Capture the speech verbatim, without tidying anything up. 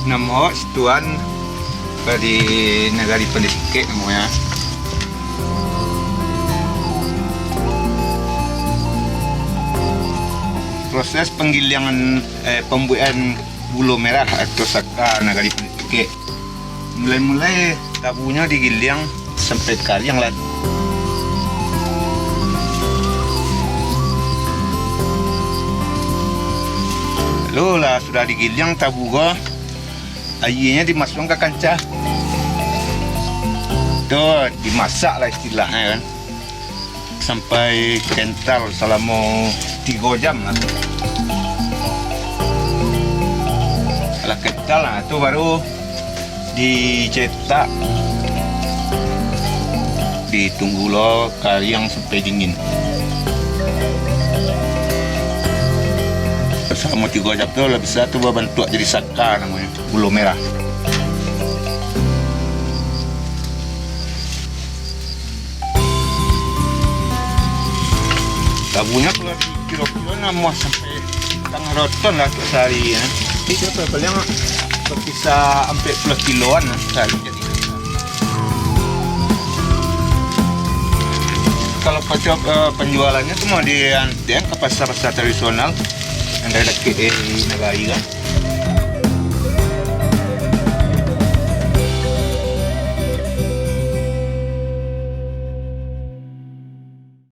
Namo awak Situan, di Nagari Pandai Sikek namonyo. Proses panggiliangan, eh, pambuekan gulo merah atau saka Nagari Pandai Sikek. Mulai-mulai tabunyo digiliang sampai kariang lah. Lalu lah sudah digiliang tabu ko, aianyo dimasuakkan ka kancah. Tu dimasak lah istilahnyo kan. Sampai kental salamo tigo jam lah. Lah kental lah, tu baru dicetak, ditunggu lo kariang sampai dingin. Salamo tigo jam tu lah bisa tu babantuak jadi saka namonyo, gulo merah. Tabunyo kalau dikiro-kiro namuah sampai tangah roton lah tu sahari, ya. Jadi, tu paling berkisar ampek puluah kiloan lah sahari jadi. Kalau pacok, eh, penjualannya tu mau diantian ke pasar-pasar tradisional yang dari dekat, eh, nagari kan.